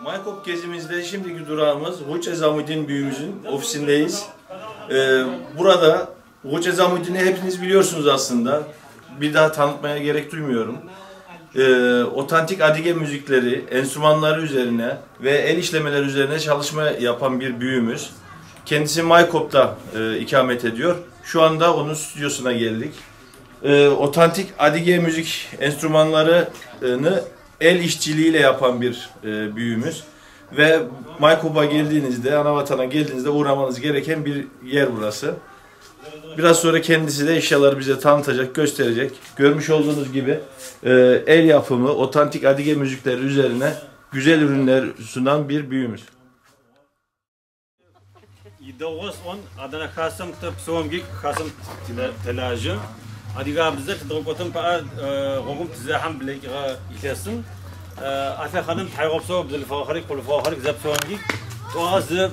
Maykop gezimizde şimdiki durağımız Huç Ezamuddin büyüğümüzün ofisindeyiz. Burada Huç Ezamuddin'i hepiniz biliyorsunuz aslında. Bir daha tanıtmaya gerek duymuyorum. Otantik Adige müzikleri, enstrümanları üzerine ve el işlemeleri üzerine çalışma yapan bir büyüğümüz. Kendisi Maykop'ta ikamet ediyor. Şu anda onun stüdyosuna geldik. Otantik Adige müzik enstrümanlarını el işçiliğiyle yapan bir büyüğümüz. Ve Maykop'a geldiğinizde, Anavatan'a geldiğinizde uğramanız gereken bir yer burası. Biraz sonra kendisi de eşyaları bize tanıtacak, gösterecek. Görmüş olduğunuz gibi el yapımı, otantik Adige müzikleri üzerine güzel ürünler sunan bir büyüğümüz. Atehanım tayğopso bzılfağırık pulfağırık zepsoğangi toğa zı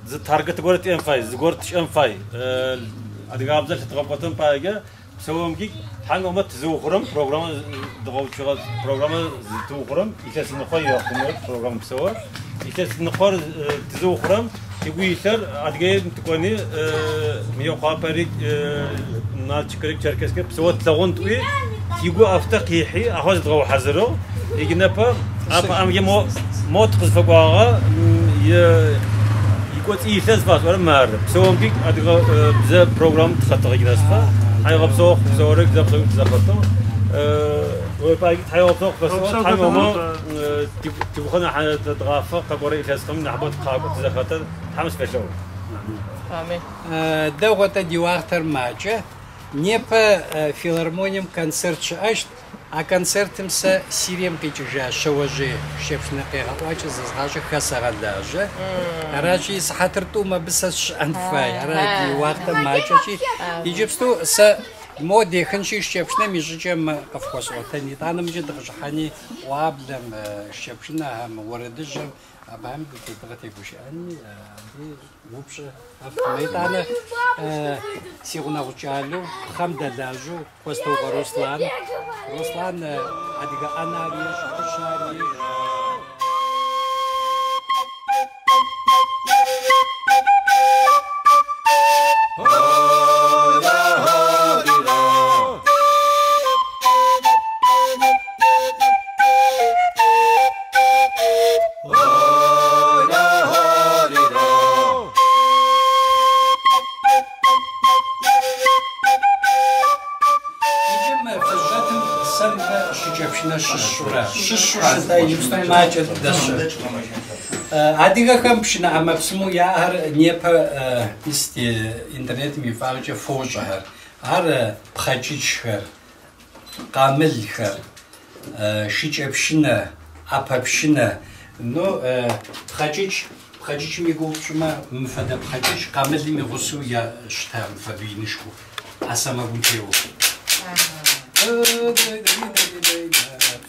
zı target goret enfay zı goret enfay adiga bzıl tğopotun payga psoğangi han omat zıuxurum programı dğovçuğa programı zıuxurum ilesini qoy yoqmur program psoğ ilesini qor zıuxurum tiguiler adiga tkoni miyoqaparik nalçıkırık Çerkeske psoğ tlağun tui يقول أفتق يحيي أخذ دغو حزرو يجنبه أب أم يمو موت قص فقاعة يقول إيه ثلاث فاس ولا مار سوم بيك أدغو بزا برنامج تخطى يجنسفا هاي غبصو بصورك زبصو زبطو وباقي هاي غبصو بس هاي ماما تبخنا حنا تغافق تقوري ثلاث خمس نحبط قاعد تزخطة تحمس فشو. آمين. دوغة ديوارتر ماجه. Непэ филармонием концерт щыӏэщт, а концертым сэ Сирием къикӏыжа щэуэжьей шыкӏэпшынэ къегъэӏуакӏэ зэзгъащӏэ хэсэгъэлажьэ. Аращи сыхьэтыр тӏум абы сэ сщыӏэн фай. Ара ди уахътэ макӏэщи. Иджыпсту сэ мо дехынщи шыкӏэпшынэм и щӏыкӏэм къыфхуэсӏуэтэн. Итӏанэмкӏэ дыкъыщӏыхьэни ӏуаблэм, шыкӏэпшынэхэм, уэрэдыжьэм абыхэм дыкъытегушыӏэнми, абы упщӏэ къэфтмэ. Итӏанэ си гъунэгъу кӏалэу, пхъэм дэлажьэу Куэстокъуэ Руслан. Руслан адыгэ ӏэнэр ещӏ, кӏыщэр ещӏ. Адыгэхэм пшынэ ӏэмэпсымэу яӏэр непэ мис интернетым и фӏагъкӏэ фощӏэхэр. Ар пхъэкӏычхэр, къамылхэр, шыкӏэпшынэ, ӏэпэпшынэ. Ну, пхъэкӏыч, пхъэкӏычым и гугъу пщӏымэ, мыфэдэ пхъэкӏыч къамылым и гъусэу ящыта мыфэду инышхуэу, а сэмэгум теуэу.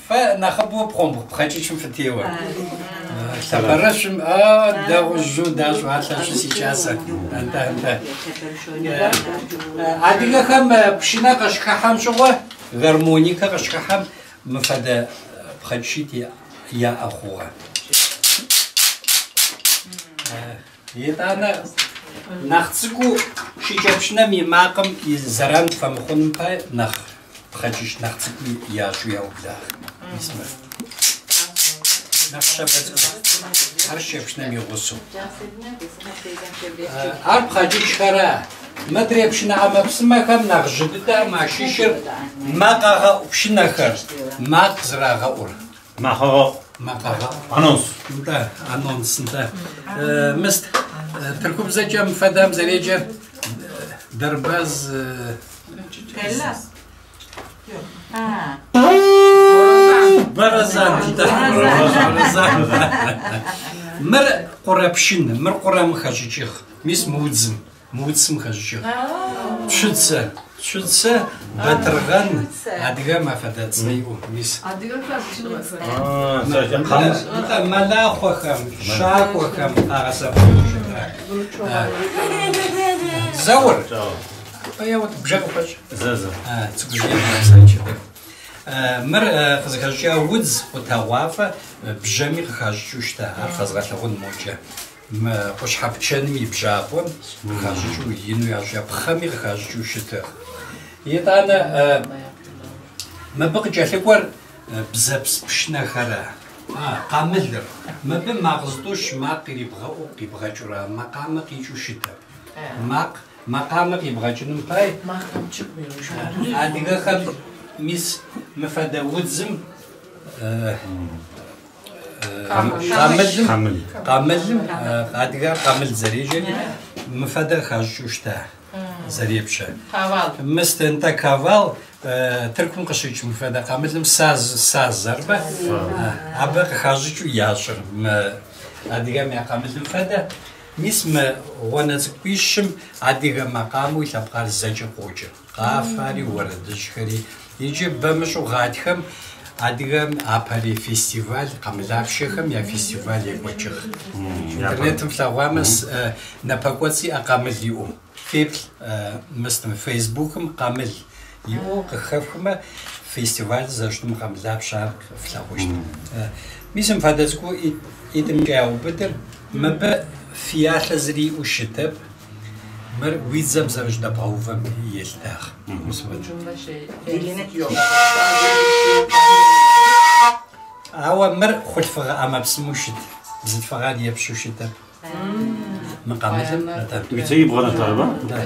Фэ нэхъыбэу пхъуэмбгъу пхъэкӏычым фытеуэ. Лъэпэрэщым дэгъужьу дащӏу ар лъэщу си кӏасэ. Антэ, антэ. Адыгэхэм пшынэ къыщыхыхьэм щыгъуэ, гармоникэ къыщыхыхьэм мыфэдэ пхъэкӏычитӏ яӏэ хъугъэ. Итӏанэ нэхъ цӏыкӏуу шыкӏэпшынэм и макъым и зэран фэмыхъуным пай нэхъ пхъэкӏыч нэхъ цӏыкӏу ящӏу яублагъ. Мис мыр. Нэхъ щабэ цӏыкӏу. Ар шыкӏэпшынэм и гъусэу. Ар пхъэкӏычхэра. Мыдрей пшынэ ӏэмэпсымэхэм нэхъ жьы дыдэхэм ящыщыр макъэгъэӏу пшынэхэр, макъ зэрагъэӏур. Макъэгъэӏу. Макъэгъэӏу. Анонс. Нтӏэ, анонс, нтӏэ. Мыст, тыркубзэкӏэ мыфэдэм зэреджэр дэрбэз... Tellas. Ha. Борэзан, нтӏэ. Борэзан. Мыр къурэпшын, мыр къурэм хэщӏыкӏыгъ. Мис мы удзым, мы уцым хэщӏыкӏыгъ. Цуцэ, Цуцэ Батыргъэн адыгэм афэдэ цӏэ иӏэу, мис. Нтӏэ, мэлахъуэхэм, щакӏуэхэм къагъэсэбэпу щыта. Заур, еуэт, бжэ къыхуэщӏ. Зэ, зэ. Цӏыкӏужьейм къэпсэлъ тӏэкӏу. Мыр къызыхэщӏыкӏа удз къутэгъуафӏэ бжьэми къыхащӏыкӏыу щыта, ар фэзгъэлъэгъун мокӏэ. Мы къущхьэпчэным и бжьакъуэм къыхащӏыкӏыу ину ящӏа, пхъэми къыхащӏыкӏыу щытыгъ. Итӏанэ мыбы къыкӏэлъыкӏуэр бзэпс пшынэхэра. Къамылыр. Мыбы макъ зытӏущ макъ ирибгъэӏуу къибгъэкӏыура, макъамэ къикӏыу щытэп. Макъ, макъамэ къибгъэкӏыным пай адыгэхэм мис мы фэдэ удзым къамылым, къамылым, адыгэр къамыл зэреджэри мы фэдэ хащӏыкӏыу щыта зэрепщэ. Мыст нтӏэ кавал Тыркум къыщыкӏ мы фэдэ къамылым саз, саз арба? Абы къыхащӏыкӏыу ящӏыр мы адыгэм я къамылым фэдэ. Мис мы гъуанэ цӏыкӏуищым адыгэ макъамэу илъэпкъар зэкӏэ къокӏыр. Къафэри, уэрэдыжьхэри. Иджы бэмыщӏу гъатхэм адыгэм апэрей фестиваль, къамылапщэхэм я фестиваль екӏуэкӏыгъ. Интернетым флъэгъуамэ, напэкӏуэцӏ иӏэ къамыл иӏэу. Феплъ мыстым Фейсбукым къамыл иӏэу къыхэфхмэ, фестиваль зэрыщытым къамылапщэ ар флъэгъущт. Мис мыфэдэ цӏыкӏуу ӏитӏымкӏэ яубыдыр, мыбы фиалъэ зыри иӏэу щытэп. Мыр уи дзэм зэрыжьэдэбгъэувэм елъытагъ. Ауэ мыр хъулъфыгъэ ӏэмэпсымэу щыт, бзылъфыгъэр епщэу щытэп. Мы къамылым атӏэ. Уи цэ ибгъэнэт арба? Да.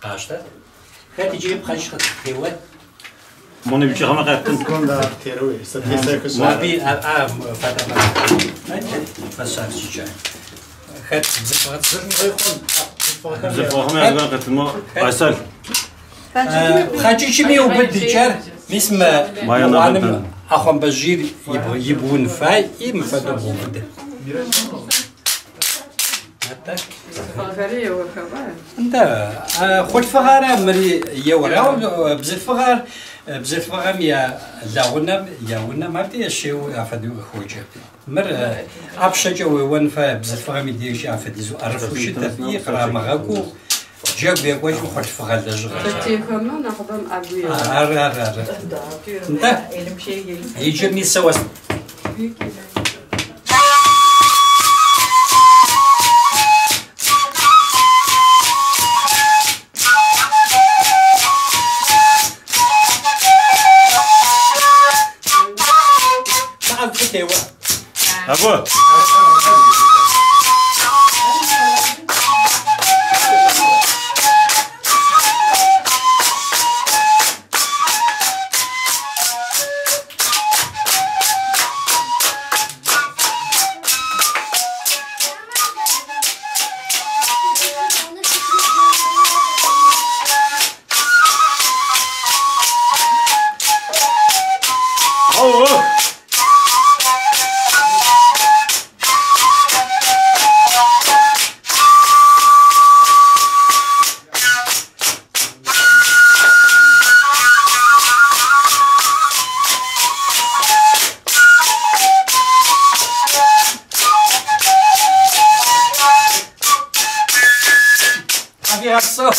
Къащтэ. Хэт иджыри пхъэкӏыч къытпеуэт? Моны бичӏыгъэмэ къяттын. Мобы фэдэ фэсщӏакӏэ. Хэт бзылъхугъэ Бзылъхугъэхэм язгуэр къетынмэ, Айсэл. Пхъэкӏычым иубыд икӏэр, мис мы гъуанэм ӏэхъуамбэжьийр ибгъун фай и мыфэдэу бгъубыд. Атӏэ. Нтӏэ, хъулъфыгъэра мыри еуэр. Ауэ бзылъфыгъэр, бзылъфыгъэм я лэгъунэм, я унэм абы щеуэ афэдэу къыхокӏэ. Мыр ӏэпщэкӏэ уеуэн фай бзылъфыгъэм и дежкӏэ афэдизу ӏэрыфу щытэп и кърамыгъэкӏуу джэгу екӏуэкӏыу хъулъфыгъэ лэжьыгъэщ. Ар, ар, ар. Нтӏэ, иджы мис сэ уэс. ӏэгу къытеуэ. Абы. Ау!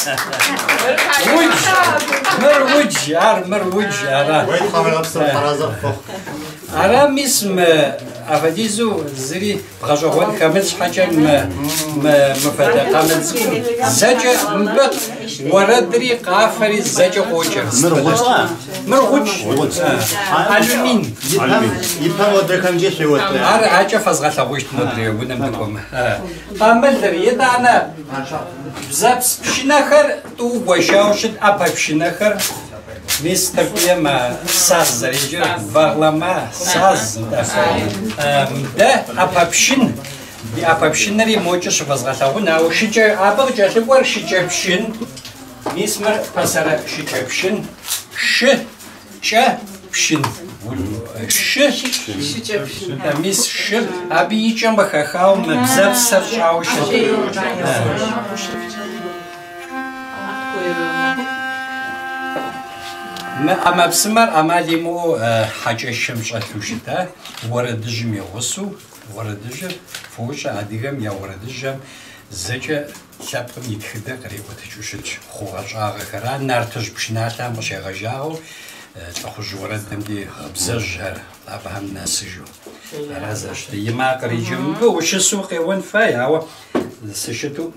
Удж, мыр удж, ар мыр удж, ара. Ара мис мы афэдизу зыри бгъэщӏэгъуэн хэмылъ щхьэкӏэ мы мыфэдэ къамыл цӏыкӏум зэкӏэ мыбы уэрэдри къафэри зэкӏэ къокӏыр. Мыр гъучӏа? Мыр гъучӏ. Алюмин. Ипэм одэхэмкӏи шъуеотэ. Ар акӏэ фэзгъэлъэгъущт модрей унэм дыкӏуэмэ. Къамылыр, итӏанэ бзэпс пшынэхэр тӏу гуэшауэ щыт ӏэпэ пшынэхэр. Мис Тыркуем саз зэреджэр баглама, саз. Дэ ӏэпэпшын, ди ӏэпэпшынэри мокӏэ щыфэзгъэлъэгъун, ауэ шыкӏэ, абы къыкӏэлъыкӏуэр шыкӏэпшын. Мис мыр пасэрэ шыкӏэпшын, шы кӏэ пшын. Шы, мис шы, абы и кӏэм къыхэхауэ мы бзэпсэр щӏауэ щыт. Мы ӏэмэпсымэр ӏэмал имыӏэу хьэкӏэщым щӏэлъу щыта, уэрэдыжьым и гъусэу. Уэрэдыжьыр фощӏэ адыгэм я уэрэдыжьэм зэкӏэ лъэпкъым и тхыдэ къриӏуэтыкӏыу щытщ хъугъэ-щӏагъэхэр. Ар нартыжь пшыналъэм къыщегъэжьагъэу лӏыхъужь уэрэдым ди гъыбзэжьхэр абыхэм нэсыжу. Ара зэрыщытыр. И макъыр иджы мыбы ущысу къеуэн фай, ауэ сыщыту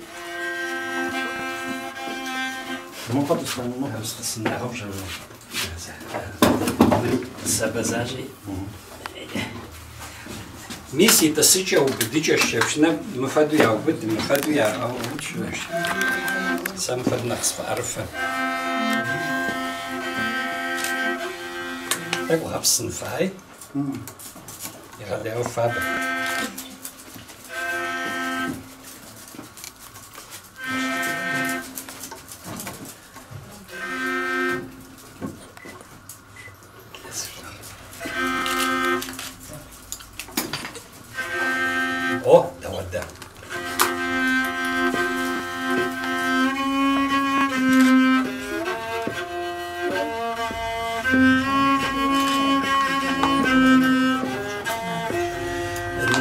Мис и тӏысыкӏэ убыдыкӏэ шыкӏэпшынэм мыфэду яубыд, мыфэду яубыд. Сэ мыфэду нэхъ сфӏэӏэрыфэ. Тӏэкӏу гъэпсын фай. Егъэлеяуэ фабэ. О, дауэдэ.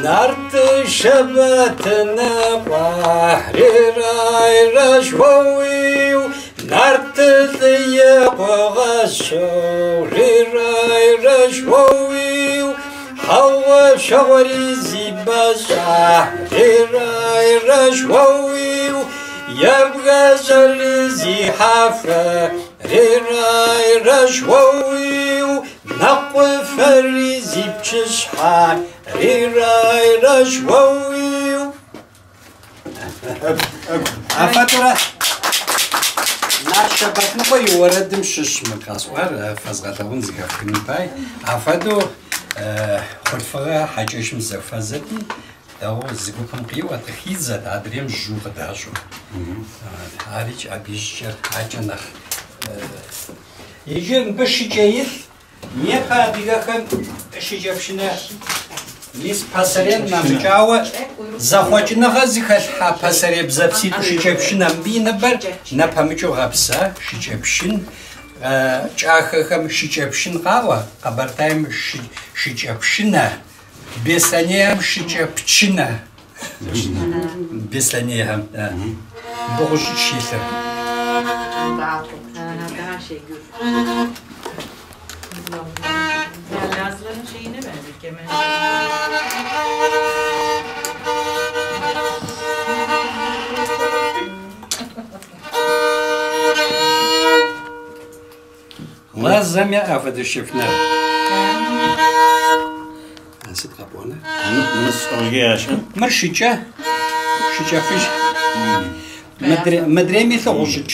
Нарт Шэбэтыныкъуэ рирайрэшхуэуиу, Нарт лӏыекъуэгъэщэу рирайрэшхуэуиу, Хьэуэ шэгъуэри зи бэщӏа рирайрэшхуэуиу, Ебгэщӏэри зи хьэфэ рирайрэшхуэуиу, Мэкъуфэри зи пчыщхьэ рирайрэшхуэуиу. Афэтурэ Нарт Шэбэтныкъуэ и уэрэдым щыщ мы къэсӏуар фэзгъэлъэгъун зэхэфхыным пай. Афэдэу хъулъфыгъэ хьэкӏэщым зэхуэзэти, дэгъуэу зы гупым къиӏуэт, къыхидзэт, адрейм жьу къыдащӏу. Арикӏ абы и щӏыкӏэр акӏэ нэхъ. Иджы мыбы шыкӏэ илъ, непэ адыгэхэм шыкӏэпшынэ мис пасэрейм нэмыкӏауэ зэхъуэкӏыныгъэ зыхэлъхьа пасэрей бзэпситӏу шыкӏэпшынэ мыбы и ныбэр нэпэмыкӏыу гъэпса шыкӏэпшын, кӏахэхэм шыкӏэпшын къаӏуэ, Къэбэртайм шыкӏэпшынэ, Беслъэнейхэм шыкӏэпчынэ. Беслъэнейхэм мыбы гъущӏыч илъыр. Daha şey gür. Ya Lazların şeyine benziyor kemençe. Лазэм яӏэ апхуэдэ шыкӏэпшынэр. Сыт къэпӏуэнэ? Мыр шыкӏэ, шыкӏэ фыжь. Мыдрейм илъыр гъущӏыч.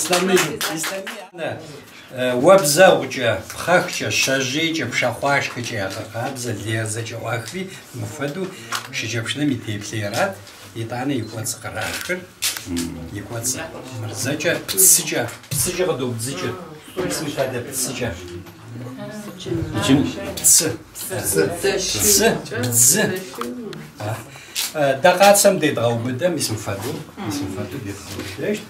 Ислъамый, Ислъамый обзэгъукӏэ, пхъэхкӏэ, шъэжъыекӏэ, пшэхъуашхэкӏэ ягъэкъабзэ, лейр зэкӏэ ӏуахри, мыфэдэу шыкӏэпшынэм и теплъэ ират, итӏанэ и кӏуэцӏ кърахыр, и кӏуэцӏ мыр зэкӏэ пцыкӏэ, пцыкӏэ къыдобдзыкӏыр, мис мыфэдэ пцыкӏэ. Пцы. Пцы, бдзы. Дэкъацэм дедгъэубыдэ, мис мыфэдэу, мис мыфэдэу дедгъэубыдэщт.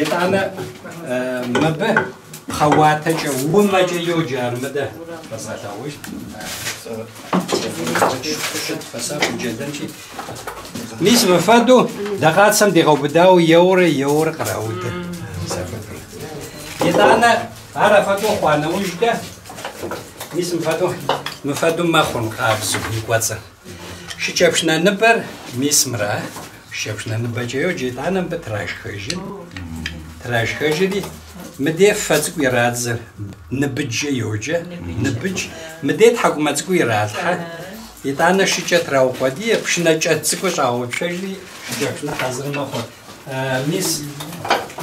Итӏанэ мыбы пхъэуатэкӏэ, умэкӏэ йоджэ ар мыдэ фэзгъэлъэгъущт. Щыт фэсакъ уджэлэнщи. Мис мыфэдэу дэкъацэм дегъэубыдауэ еуэрэ еуэрэ къраудэ. Мис апхуэдэу. Итӏанэ ар апхуэдэу хъуа нэужькӏэ, мис мыфэдэу, мыфэдэу мэхъун къабзэу и кӏуэцӏыр. Шыкӏэпшынэ ныбэр мис мыра, шыкӏэпшынэ ныбэкӏэ йоджэ, итӏанэ мыбы трашхэжыр. Трашхэжри, мыдей фэ цӏыкӏу ирадзэр, ныбыджкӏэ йоджэ, ныбыдж. Мыдей тхьэкӏумэ цӏыкӏу иралъхьэ, итӏанэ шыкӏэ траукъуэдие, пшынэкӏэт цӏыкӏу щӏагъэуцуэжри, шыкӏэпшынэ хьэзыр мэхъу. Мис,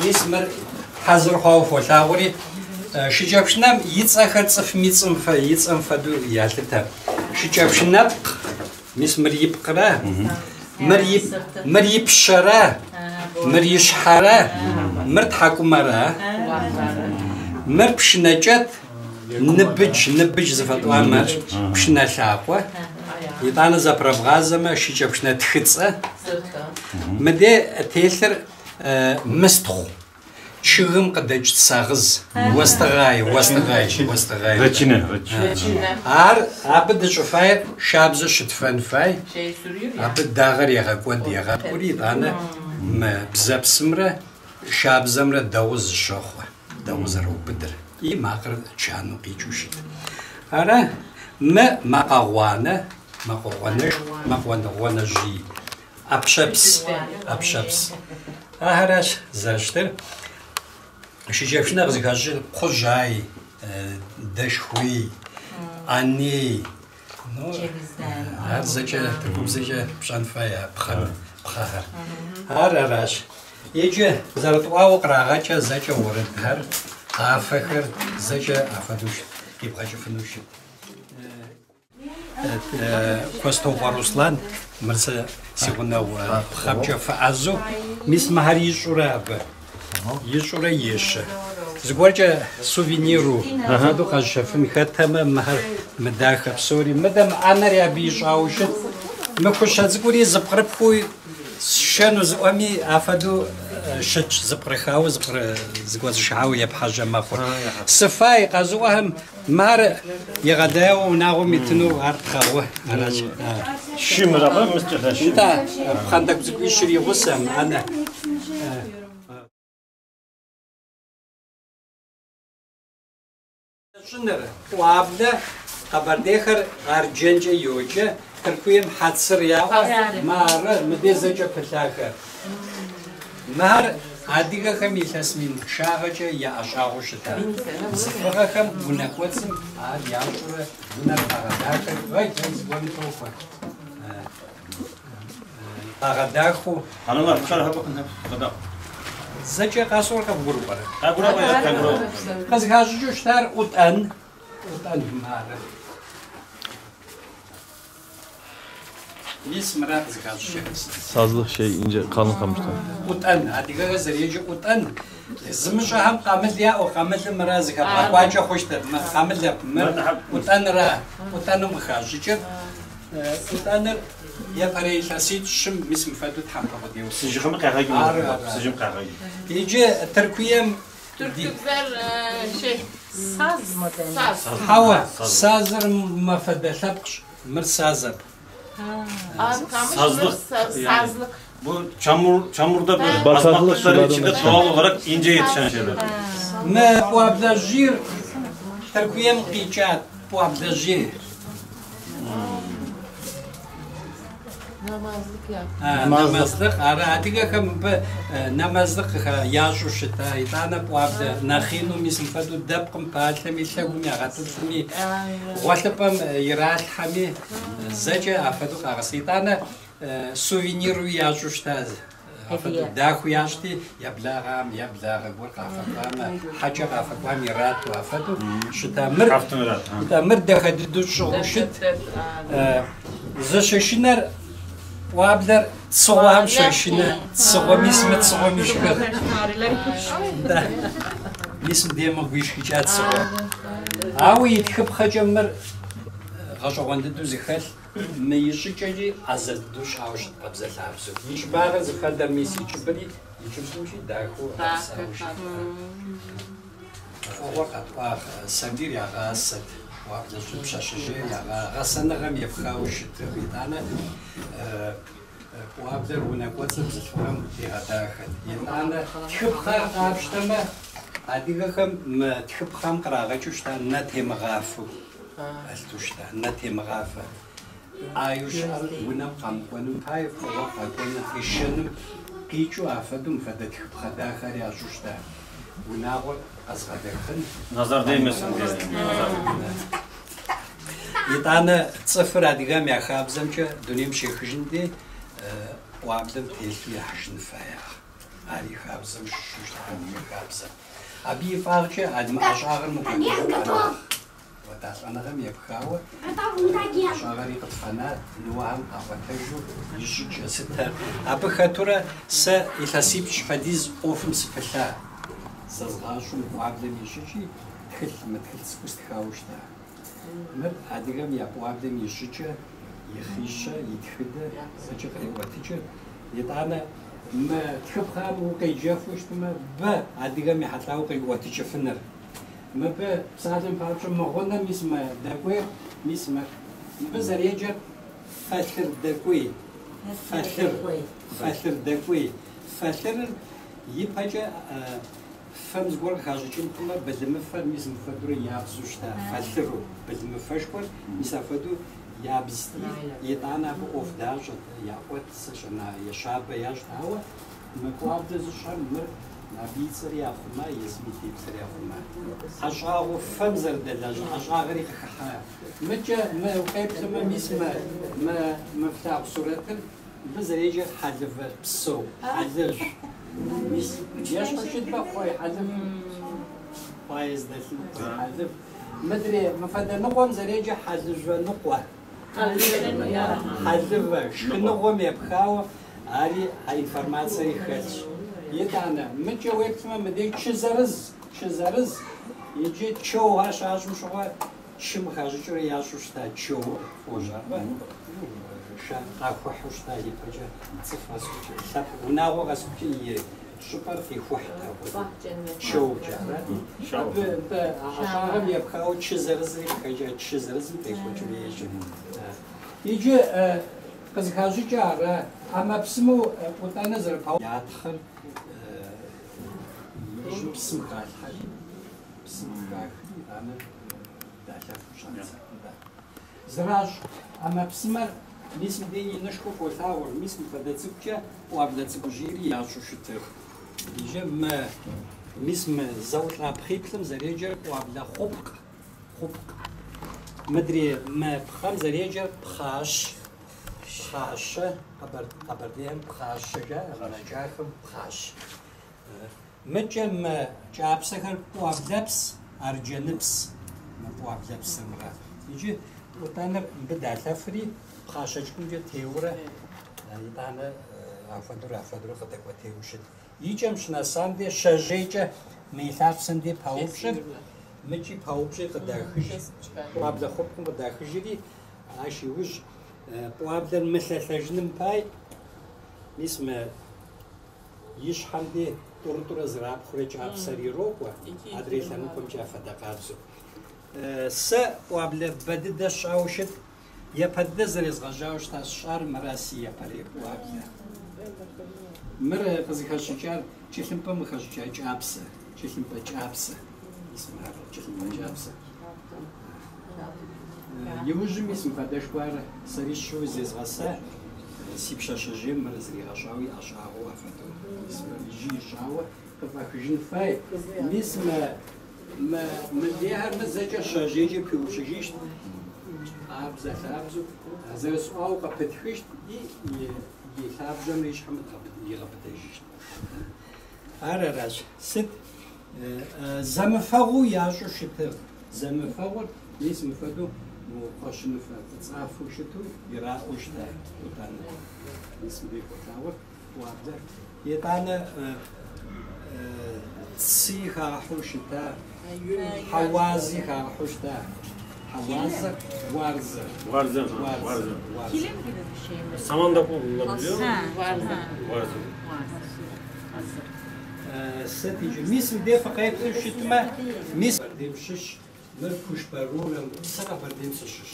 мис мыр хьэзыр хъуауэ фолъагъури, шыкӏэпшынэм и цӏэхэр цӏыфым и цӏэм фэ, и цӏэм фэдэу ялъытэ. Шыкӏэпшынэпкъ, мис мыр ипкърэ, мыр и, мыр и пщэрэ, мыр и щхьэрэ, мыр тхьэкӏумэрэ, мыр пшынэкӏэт, ныбыдж, ныбыдж зыфэтӏуам ар пшынэ лъакъуэ, итӏанэ зэпрыбгъазэмэ шыкӏэпшынэ тхыцӏэ. Мыдей телъыр мыстхъу, чъыгым къыдэкӏ сагъыз, остыгъай, остыгъай, остыгъай. Reçine, reçine. Ар абы дыщӏыфайр шабзэ щытфэн фай, абы дагъэр егъэкӏуэд, егъэткӏури, итӏанэ мы бзэпсымрэ шабзэмрэ дэгъуэу зыщохъуэ, дэгъуэу зэрыубыдыр. И макъыр чану къикӏыу щыт. Ара мы макъэгъуанэ, макъэгъуанэшху, макъгъуанэжьий, ӏэпщэпс, ӏэпщэпс. Ахэращ зэрыщытыр. Шыкӏэпшынэ къызыхэщӏыр кхъужьай, дэшхуей, ӏэней. Ну, ар зэкӏэ тыркубзэкӏэ пщӏэн фай а пхъэр, пхъэхэр. Ар аращ. Иджы зэрытӏуауэ кърагъэкӏэ зэкӏэ уэрэдхэр, къафэхэр зэкӏэ афэдэу къибгъэкӏыфыну щыт. Куэстокъуэ Руслан, мыр сэ си гъунэгъу пхъэмкӏэ фэӏэзэу, мис мыхэр ищӏурэ абы, ищӏурэ ещэ. Зыгуэркӏэ сувениру, апхуэдэу къэзыщэфын хэтэмэ, мыхэр мыдахэ псори. Мыдэ мы ӏэнэри абы ищӏауэ щыт. Мы хущэ цӏыкӏури зыпкърыпхыу сшэну зыӏуэми афэдэу щытщ, зыпкърыхауэ зыкӏуэцӏышыхьауэ епхьэжьэ мэхъур. Сыфай къэзыӏуэхэм мыхэр егъэлеяуэ унагъуэм итыну ар тхъэгъуэ аращ. Щымыракъэ, мыскӏэ щым. Нтӏэ, пхъэнтӏэкӏу цӏыкӏуищыр и гъусэм, ӏэнэ. Щӏыныр, пӏуаблэ, къэбэрдейхэр арджэнкӏэ йоджэ, Тыркуем хьэцыр яӏуэ, мары, мыдей зэкӏэ пылъахэр. Мыхэр адыгэхэм илъэс мин пчъагъэкӏэ я ӏэщӏагъэу щыта. Бзылъхугъэхэм унэ кӏуэцӏым ар ящӏурэ унэр къагъэдахэр, ой, зыгуэрым тохуэ. Къагъэдахэу. Hanımlar, bu tarafa bakın. Kadam. Зэкӏэ къасӏуэр къыбгурыӏуэрэ? Къагурыӏуэ, къагурыӏуэ. Къызыхащӏыкӏыу щытар ӏутӏэн, ӏутӏэн мары. Мис мыра къызыхащӏыкӏыр. Sazlık şey ince kalın kamıştan. ӏутӏэн, адыгэхэр зэреджэ ӏутӏэн. Зымыщӏэхэм къамыл яӏэу, къамылым мыра зыхэбгъэкӏуакӏэ хъущтэп. Мы къамылэп, мыр ӏутӏэнра, ӏутӏэным къыхащӏыкӏыр. ӏутӏэныр япэрей илъэситӏ-щым мис мыфэдэу тхьэмпэ къудейуэ. Псыжьхэм къагъэкӏ. Ары, ары. Псыжьым къагъэкӏ. Иджы Тыркуем Türkler şey Saz mı denir? saz. Хьэуэ, сазыр мэфэдэ лъэпкъщ, мыр сазэп. Arkamış Sazlık. saz, Yani. sazlık. Bu çamur çamurda böyle Bataklık basmaklıkların sularında içinde çıkan. doğal olarak ince yetişen şeyler. Мы пӏуаблэжьийр Тыркуем къикӏат пӏуаблэжьий. Namazlık yap. Нэмэзлыкъ, ары адыгэхэм мыбы нэмэзлыкъ ящӏу щыта, итӏанэ пӏуаблэ нэхъину мис мыфэдэу дэпкъым палъэми, лъэгум ягъэтӏылъми, гъуэлъыпӏэм иралъхьэми, зэкӏэ афэдэу къагъэс. Итӏанэ сувениру ящӏу щыта Афэдэу дахэу ящӏти, я благъэм, я благъэ гуэр къафэкӏуамэ, хьэкӏэ къафэкӏуам ирату афэдэу щыта. Мыр, мыр дахэ дыдэу щӏыгъуу щыт. Зыщышынэр пӏуаблэр цыгъуэхэм щошынэ. Цыгъуэ, мис мы цыгъуэм ишхыгъ. Мис мыдей мыгу ишхыкӏа цыгъуэ. Ауэ и тхыпхъэкӏэ мыр гъэщӏэгъуэн дыдэу зыхэлъ, мы и щӏыкӏэкӏи ӏэзэ дыдэу щӏауэ щыт къабзэлъабзэу. И щӏыбагъыр зыхэдэр мис и кӏыбри, и кӏыбымкӏи дахэу гъэпсауэ щыт. Фӏыгъуэр къэтӏуагъ, сабийр ягъасэт, пӏуаблэ щӏын пщащэжьейр гъэсэныгъэм епхауэ щытыгъ. Итӏанэ пӏуаблэр унэ кӏуэцӏыр бзылъхугъэм къигъэдахэт. Итӏанэ тхыпхъэр къапщтэмэ, адыгэхэм мы тхыпхъэм кърагъэкӏыу щыта нэ темыгъафэу алъытэу щыта, нэ темыгъафэ. ӏэеу щыӏэр унэм къэмыкӏуэным пае фӏыгъуэ къэкӏуэным, къишэным къикӏыу афэдэу мыфэдэ тхыпхъэ дахэр ящӏу щыта. Унагъуэр къэзгъэдэхэн. Назар деймесин диye. Итӏанэ цӏыфыр адыгэм я хабзэмкӏэ дунейм щехыжын дей пӏуаблэм телъу яхьыжын фэягъ. Ар и хабзэм щыщу щыта адыгэ хабзэм. Абы и фӏагъкӏэ мы ӏэщӏагъэр мыкӏуэдыжу къэнат. Уэта лӏэныгъэм епхауэ ӏэщӏагъэри къытфэнат, ныуэхэм къаӏуэтэжу и щӏыкӏэ сытэр. Абы хэтурэ сэ илъэсипщӏ фэдиз ӏуэхум сыпылъа. Зэзгъащӏэу мы пӏуаблэм и щӏыкӏи тхылъ, мы тхылъ цӏыкӏу стхауэ щыта. Мыр адыгэм я пӏуаблэм и щӏыкӏэ, и хъищэ, и тхыдэ зэкӏэ къреӏуэтыкӏыр. Итӏанэ мы тхыпхъэм укъеджэфу щытмэ, бэ адыгэм ехьэлӏауэ къриӏуэтыкӏыфыныр. Мыбы псалъэм папщӏэ мы гъунэм мис мы дэкӏуейр, мис мыр. Мыбы зэреджэр фэлъыр дэкӏуей. Фэлъыр, фэлъыр дэкӏуей. Фэлъырыр ипэкӏэ фэм зыгуэр къыхащӏыкӏын хъумэ, былымыфэр мис мыпхуэдэурэ ябзу щыта, фэлъыру. Былымыфэшхуэр мис апхуэдэу ябзти, итӏанэ абы ӏуэху дащӏэт, яӏуэт, сыщӏэна, ещабэ ящӏт, ауэ мы пӏуаблэ зыщӏэм мыр абы и цӏэри яхъума, езым и теплъэр яхъума. ӏэщӏагъэу фэм зэрыдэлажьэ ӏэщӏагъэри къыхыхьа. Мыкӏэ мы укъеплъымэ, мис мы мы мы флъагъу сурэтыр мыбы зэреджэр хьэлывэ псэу, хьэлыжъу. Мис ещхьу щытмэ, кхъуей хьэлыв, кхъуае зыдэлъын кхъуей хьэлыв. Мыдрей мыфэдэ ныкъуэм зэреджэр хьэлыжъуэ ныкъуэ. Хьэлывэ, шхыныгъуэм епхауэ ари а информациери хэлъщ. Итӏанэ, мыкӏэ уеплъмэ, мыдей чы зырыз, чы зырыз, иджы чоухэр щащӏым щыгъуэ чым къыхащӏыкӏыурэ ящӏу щыта чоу фощӏэркъэ? Къахухьу щыта ипэкӏэ цӏыху къэсыхукӏэ, лъэпкъ унагъуэ къэсыхукӏэ и щӏыпӏэр къихухьт апхуэдэу чоукӏэ, арати. Абы нтӏэ а ӏэщӏагъэм епхауэ чы зырызри къыхэкӏа, чы зырызым къекӏуэкӏыурэ ежьэ. Иджы къызыхащӏыкӏэ ара ӏэмэпсымэу ӏутӏэныр зэрыпау ятхъыр иужьым псым халъхьэри, псым къыхахри, итӏанэ далъэфу щӏадзэ. Зэращӏ ӏэмэпсымэр мис мыдей инышхуэу фолъагъур, мис мыпхуэдэ цӏыкӏукӏэ пӏуаблэ цӏыкӏужьийри ящӏу щытых. Иджы мы мис мы зэӏулӏа пхъиплӏым зэреджэр пӏуаблэ хъупкъ, хъупкъ. Мыдрей мы пхъэм зэреджэр пхъащ, пхъащэ, Къэбэрдейм пхъащэ жаӏэ, гъэнэкӏахэм пхъащ. Мыкӏэ мы кӏапсэхэр пӏуаблэпс, арджэныпс, мы пӏуаблэпсымрэ. Иджы ӏутӏэныр мыбы далъэфри, пхъащэ цӏыкӏумкӏэ теурэ, итӏанэ апхуэдэурэ апхуэдэурэ къыдэкӏуэтейуэ щыт. И кӏэм щынэсам де щэжьейкӏэ мы и лъапсэм де паупщӏыр, мыкӏи паупщӏи къыдахыж, пӏуаблэ хъупкъым къыдахыжри, ащ иужь пӏуаблэр мылъэлъэжыным пай, мис мы и щхьэм де тӏурытӏурэ зэрапхъурэ кӏапсэр ирокӏуэ, адрей лъэныкъуэмкӏэ афэдэ къабзэу. Сэ пӏуаблэ бэ дыдэ сщӏауэ щыт, япэ дыдэ зэрезгъэжьауэ щыта сщӏар мыра си япэрей пӏуаблэ. Мыр къызыхэщӏыкӏар кӏылъымпӏэм къыхэщӏыкӏа кӏапсэ, кӏылъымпӏэ кӏапсэ. Мис мыр кӏылъымпӏэ кӏапсэ. Иужьым мис мыпхуэдэшхуэр сэри сщӏыуэ зезгъэса, си пщащэжьейм мыр зригъэщӏауэ и ӏэщӏагъэу афэдэу. Мис мыр иджы ищӏауэ къыфӏахыжын фай. Мис мы мыдейхэр мы зэкӏэ щэжьейкӏэ пиупщӏыжыщт, къабзэ лъабзэу зэрысӏуауэ къыпытхыщт и И лъабжьэмрэ и щхьэмрэ игъэбыдэжыщт. Ар аращ. Сыт зэмыфэгъуу ящӏу щытыр? Зэмыфэгъур мис мыпхуэдэу мо кхъуэщыныфэ фӏыцӏафэу щыту ираӏэу щыта итӏанэ. Мис мыбы къолъагъур пӏуаблэр. Итӏанэ цы хагъэхьэу щыта, хьэуази хагъэхьэу щыта. Хьэуазэ, уарзэ. Уарзэ, уарзэ. Kilim gibi bir şey mi? Saman da kullanılabiliyor. Ha, Varza. Varza. Hazır. Сыт иджы? Мис мыбдей фыкъеплъу щытмэ, мис Къэбэрдейм щыщ, мыр Кушпарурэ, сэ Къэбэрдейм сыщыщ.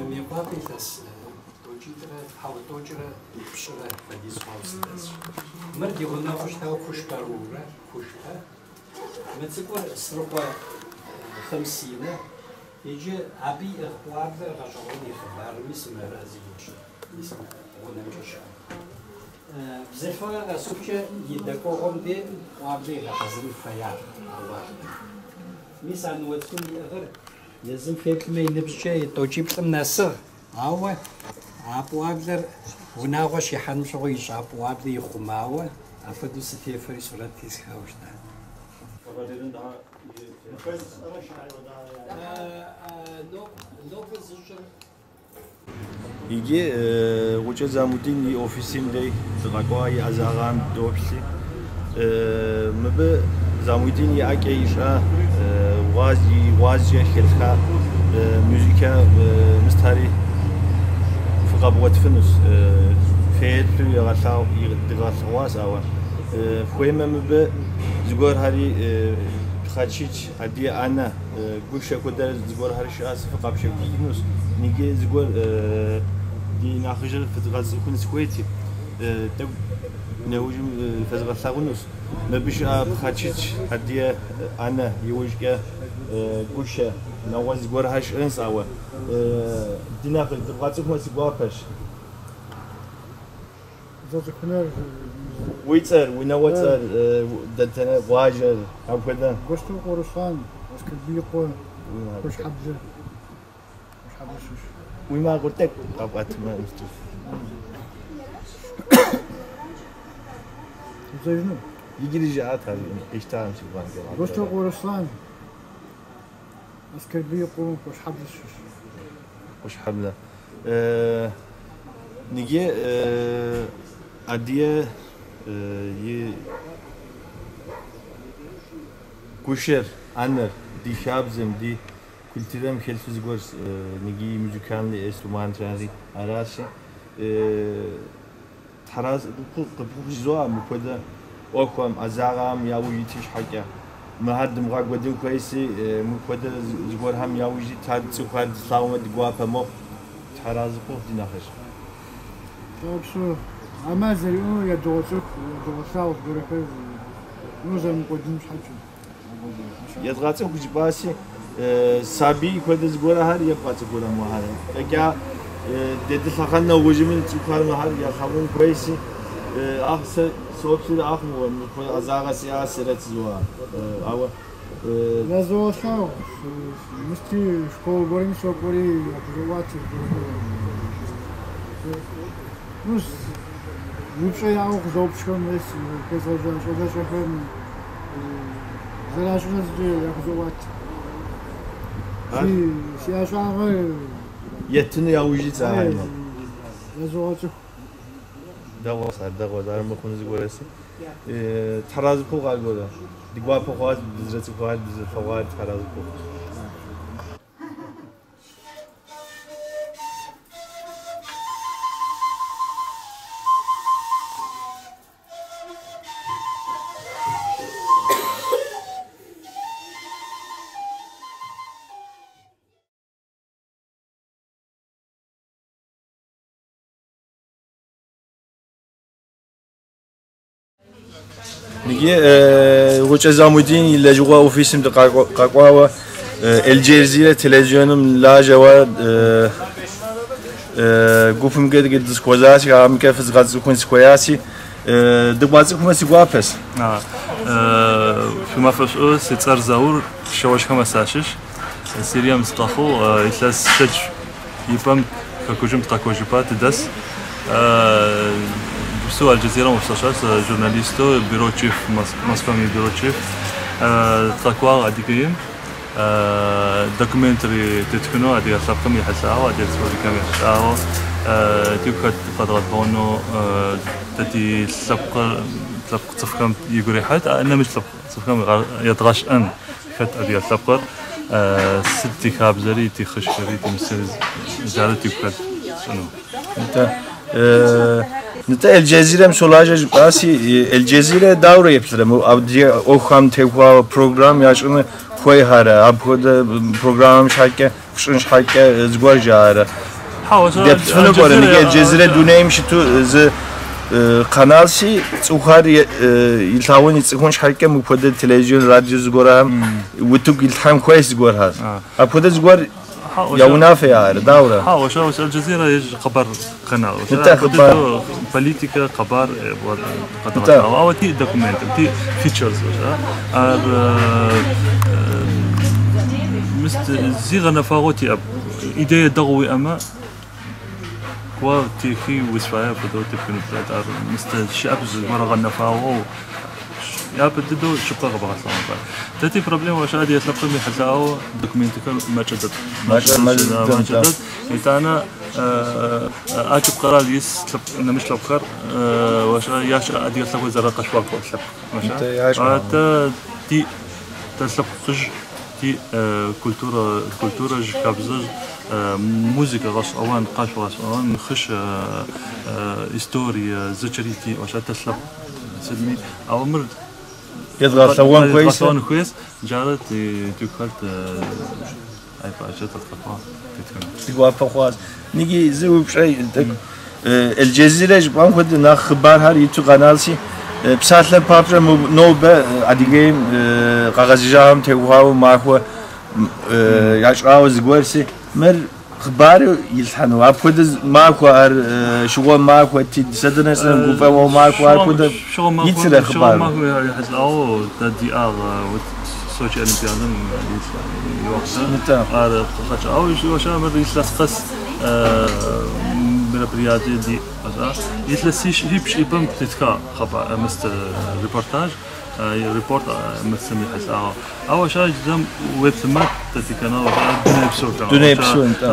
Мейкъуапэ илъэс тӏокӏитӏрэ, хьэуэ тӏокӏрэ пщӏырэ хуэдиз хъуауэ сыдэсщ. Мыр ди гъунэгъуу щытауэ Кушпарурэ, Кушпэ. Мы цӏыкӏур Срыкъуэ Хъымсинэ. Иджы абы иӏыгъ пӏуаблэр гъэщӏэгъуэн и хъыбарми мис мыра зи гугъу щыӏэр. Мис мы гъунэмкӏэ щыӏэр. Бзылъхугъэ къэсыхукӏэ и дэкӏуэгъуэм де пӏуаблэ игъэхьэзырын хуея а уахътэм. Мис а ныуэ цӏыкӏум иӏыгъыр езым феплъмэ и ныбжькӏэ и тӏокӏиплӏым нэсыгъ, ауэ а пӏуаблэр унагъуэ щихьэным щыгъуэ ищӏа пӏуаблэ ихъумауэ, апхуэдэу сытефэри сурэт тесхауэ щыта. Къэбэрдейм daha iyi. Нобэ зыщӏыр Иджы Гъукӏэ Замудин и офисым дей дыкъэкӏуа и ӏэзагъэм доплъи. Мыбы Замудин и ӏэкӏэ ищӏа гъуазджэ хэлъха музыкэ мыстари фыкъэбгъуэтыфынущ. Феплъу дигъэлъэгъуащ, ауэ хуеймэ мыбы зыгуэрхэри пхъэчыч, адыгэ ӏэнэ, гущэ хуэдэ зыгуэрхэри щыӏэщ, фыкъэпщэхуфынущ. Иджы зыгуэр ди нэхъыжьыр фэзгъэцӏыхун сыхуейти, тӏэкӏу нэужьым фэзгъэлъагъунущ. Мыбы щыӏэ пхъэчыч, адыгэ ӏэнэ, иужькӏэ гущэ, нэгъуэщӏ зыгуэрхэр щыӏэнщ, ауэ ди нэхъыжь дыбгъэцӏыхумэ си гуапэщ. Зэцӏыхунэр Уи цӏэр, унагъуэцӏэр, дэтхэнэ къуажэр, апхуэдэ. Гуэщтокъуэ Руслан, Аскэрбий и къуэ, Куэшхьэблэ. Куэшхьэблэ щыщ. Уи макъыр тӏэкӏу къэпӏэтмэ. Узэжыну? Иджыри жыӏат ар, къищтакъым си гугъэмкӏэ. Гуэщтокъуэ Руслан, Аскэрбий и къуэ, Куэшхьэблэ щыщ. Куэшхьэблэ. Иджы адыгэ и гущэр, ӏэнэр, ди хабзэм, ди культурэм хэлъу зыгуэр иджы музыкальный инструментри аращи. Тхьэраз къыпхужызоӏэ мыпхуэдэ ӏуэхухэм, ӏэзагъэхэм яужь итын щхьэкӏэ. Мыхэр дымыгъэкӏуэдын хуейси, мыпхуэдэ зыгуэрхэм яужь ит цӏыхухэр дылъагъумэ ди гуапэ мэхъу. Тхьэразы хъу ди нэхъыжь. Псо ӏэмал зэриӏэу ядогъэцӏыху, ядогъэлъагъу зыгуэрхэр, ну, зэрымыкӏуэдын щхьэкӏэ. Едгъэцӏыху жыпӏаси, сабий хуэдэ зыгуэрхэр ебгъэцӏыхурэ мыхэр. Фӏэкӏа дедылъэхъэн нэужьми цӏыхухэр мыхэр ялъагъун хуейси, ах сэ соплъыр ах мыпхуэдэ ӏэзагъэ сиӏа сэрэт зыуа. Ауэ Язогъэлъагъу, мысти школ гуэрым сокӏуэри яхузоӏуатэ зыгуэрхэр. Ну, упщӏэ яӏэу къызэупщӏхэм, къезгъэжьа щӏалэщӏэхэм зэращӏыныр зыкӏэ яхузоӏуатэ. Си ӏэщӏагъэр етыну яужь ит цагъэм. Язогъэцӏыху. Дэгъуэщ ар, дэгъуэщ, ар мыхъуну зыгуэрэси. Тхьэразы хъу къаргуэрэ. Ди гуапэ хъуащ, дызэрыцӏыхуар, дызэрылъэгъуар тхьэразы хъу. Иджы Гъукӏэ Замудин и лэжьыгъэ офисым дыкъэкӏуауэ Аль-Джазира телевизионым лажьэуэ гупымкӏэ дызыхуэзащ, амкӏэ фызгъэцӏыхун сыхуеяси, дыбгъэцӏыхумэ си гуапэщ. Шумафэ шӏу, си цӏэр Заур, Шэуэжхэм сащыщ. Сирием сыкъэхъугъ, илъэс щэкӏ и пӏэм хэкужым тыкъэкӏуэжыпа тыдэс. Псэу Аль-Джазирэм ӏоф журналистэу, бюро чиф, Москвам и бюро чиф. Тыкъэкӏуагъ Адыгеим. Документари тетхынэу Адыгэ лъэпкъым ехьылӏагъэу, Адыгэ Республикэм ехьылӏагъэу тигу хэт къэдгъэлъэгъонэу тэ ти лъэпкъыр лъэпкъ цӏыфхэм игу рехьат, нэмыкӏ лъэпкъ цӏыфхэм ядгъэшӏэн хэт Адыгэ лъэпкъыр сыд тихабзэри, тихъыщхэри, тимысэри джары тигу хэт тшӏынэу. Нтӏэ Аль-Джазирэм щолажьэ жыпӏаси, Аль-Джазирэ дауэрэ еплърэ мы адыгэ ӏуэхухэм теухуауэ программ ящӏыну хуейхэрэ, апхуэдэ программэм щхьэкӏэ, фщӏын щхьэкӏэ зыгуэр жаӏэрэ. Деплъыфыну пӏэрэ, ныги Аль-Джазирэ дунейм щыту зы каналси цӏыхухэр илъагъун ицӏыхун щхьэкӏэ мыпхуэдэ телевизион, радио зыгуэрхэм утыку илъхьэн хуейщ зыгуэрхэр. Апхуэдэ зыгуэр я унафэ яӏэрэ, дауэрэ? Хьэуэ, Аль-Джазирэ ежь хъыбар канал. Нтӏэ, хъыбар. Политикэ, хъыбар къэдгъэлъагъуэ. Ауэ ти документ, ти features, ар мыст зи гъэнэфагъэу тиӏэп. Идея дэгъу уиӏэмэ, кӏуэ техи узфае апхуэдэу тепхыну плъэт. Ар мыст щыӏэп зыгуэр гъэнэфагъэу япэ дыдэу щыпкъэ къэбгъэлъэгъуэн хуей. Тэ ти проблема щыӏэ ди лъэпкъым ехьэлӏауэ документхэр макӏэ дэт. Макӏэ дэт. Итӏанэ ӏэкӏыб къэрал ис лъэпкъ нэмыщӏ лъэпкъхэр ящ адыгэ лъэпкъыр зэрыкъэшъуакӏуэ лъэпкъ. Тэ ти тэ лъэпкъыжь ти культура культурэжь хабзэжь музыкэ гъэшӏэгъон, къашъо гъэшӏэгъон, хъыщ история зэкӏэри ти тэ лъэпкъ сыдми. Ауэ мыр Едгъэлъэгъуэн хуейс. Едгъэлъэгъуэн хуейс. Джары тигу хэлът ай пӏащэ тэтхъэхъуа тетхыну. Си гуапэ хъуащ. Ныги зы упщӏэ тӏэкӏу Аль-Джазирэ жыпӏам хуэдэ нэхъ хъыбархэр иту каналси псалъэм папщӏэ нобэ Адыгейм къэгъэзэжахэм теухуауэ махуэ ящӏауэ зыгуэрси мыр хъыбару илъхьэну. Апхуэдэ махуэ ар щыгъуэ махуэ ти сэ дэнэ щӏыным гуфӏэгъуэ махуэ апхуэдэ итырэ Щыгъуэ хъыбару. махуэ ехьэлӏауэ дэ диӏагъ Сочи Олимпиадэм и уахътэ. Нтӏэ. Ар къыхэкӏауэ щыӏэ мыр илъэс къэс мероприятие ди илъэсищ ипэм тетха хъыбар мыст репортаж репорт мыстым ехьэлӏауэ. Ауэ щыӏэ джыдэм уеплъымэ тэ ди канал дуней псо. Дуней псо, нтӏэ.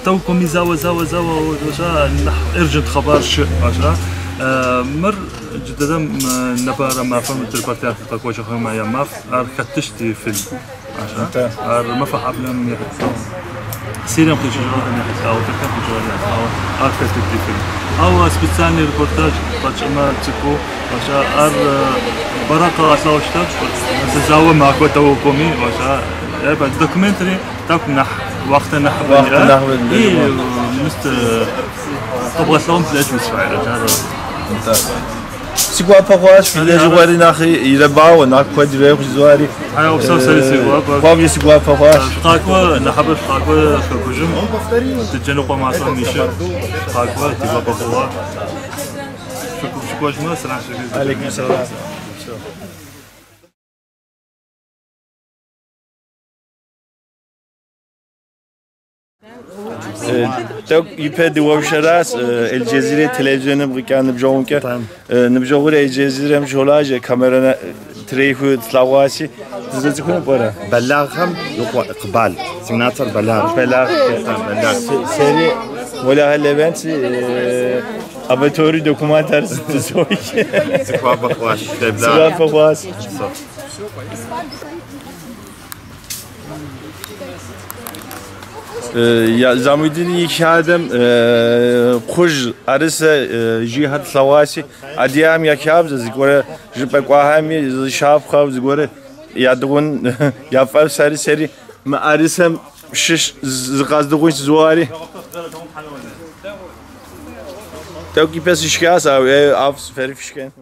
Тӏэукӏуми зауэ зауэ зауэ щыӏэ нэхъ urgent хъыбар щыӏэ. Мыр джыдэдэм нэпэрэ мафэм репортаж къэкӏуэкӏыхэм я маф ар хэтыщ ди фильм. Ар мафэ хьэблэм ехьэлӏауэ. Сирием къикӏыжахэм ехьэлӏауэ, Тыркум къикӏыжахэм ехьэлӏауэ ар хэтыт ди фильм. Ауэ специальный репортаж къэтщӏымэ цӏыкӏуу ар бэрэ къэгъэлъэгъуэ щытащ. Зауэ махуэ тӏэукӏуми документри тӏэкӏу нэхъ уахътэ нэхъыбэ Уахътэ нэхъыбэ И мыст къэбгъэлъэгъуэм плъэкӏ узфаер. Нтӏэ. Си гуапэ хъуащ, фи лэжьыгъэри нэхъ ирэбауэ, нэхъ куэд ирехъу жызоӏэри. Хьэуэ, псэу сэри си гуапэ. Хуабжьу си гуапэ хъуащ. Шъукъакӏуэ, нэхъыбэ шъукъакӏуэ хэкужым. Тыджэныкъуэ мащӏэм ищыр. Шъукъакӏуэ, ди гуапэ хъугъэ. Шъукӏуэжмэ, сэлам шъухи. Алейкум сэлам. Тӏэкӏу ипэ дыуэвшэращ Аль-Джазирэ телевизионым къикӏа ныбжьэгъумкӏэ. Ныбжьэгъур Аль-Джазирэм щолажьэ, камерэ трехыу тлъэгъуащи, дызэцӏыхуну пӏэрэ? Бэлагъхэм и къуэ Икъбал. Си унацэр Бэлагъ. Бэлагъ. Бэлагъ. Сэри Уэлэхьэ Левент си абатори документар сытызой. Сыхуабэ хъуащ. Сыгуапэ хъуащ. Замудин и хадэм кхъужь, ӏэрысэ жыгхэр тлъэгъуащи, адыгэм я хабзэ зыгуэрэ жыпӏэ кӏуахэми зы щапхъэу зыгуэрэ ядыгъун яфӏэф сэри сэри мы ӏэрысэм щыщ зыкъэздыгъунщ жызоӏэри. Тӏэкӏу ипэ сышхащ, ауэ ӏэфӏ фэри фшхын.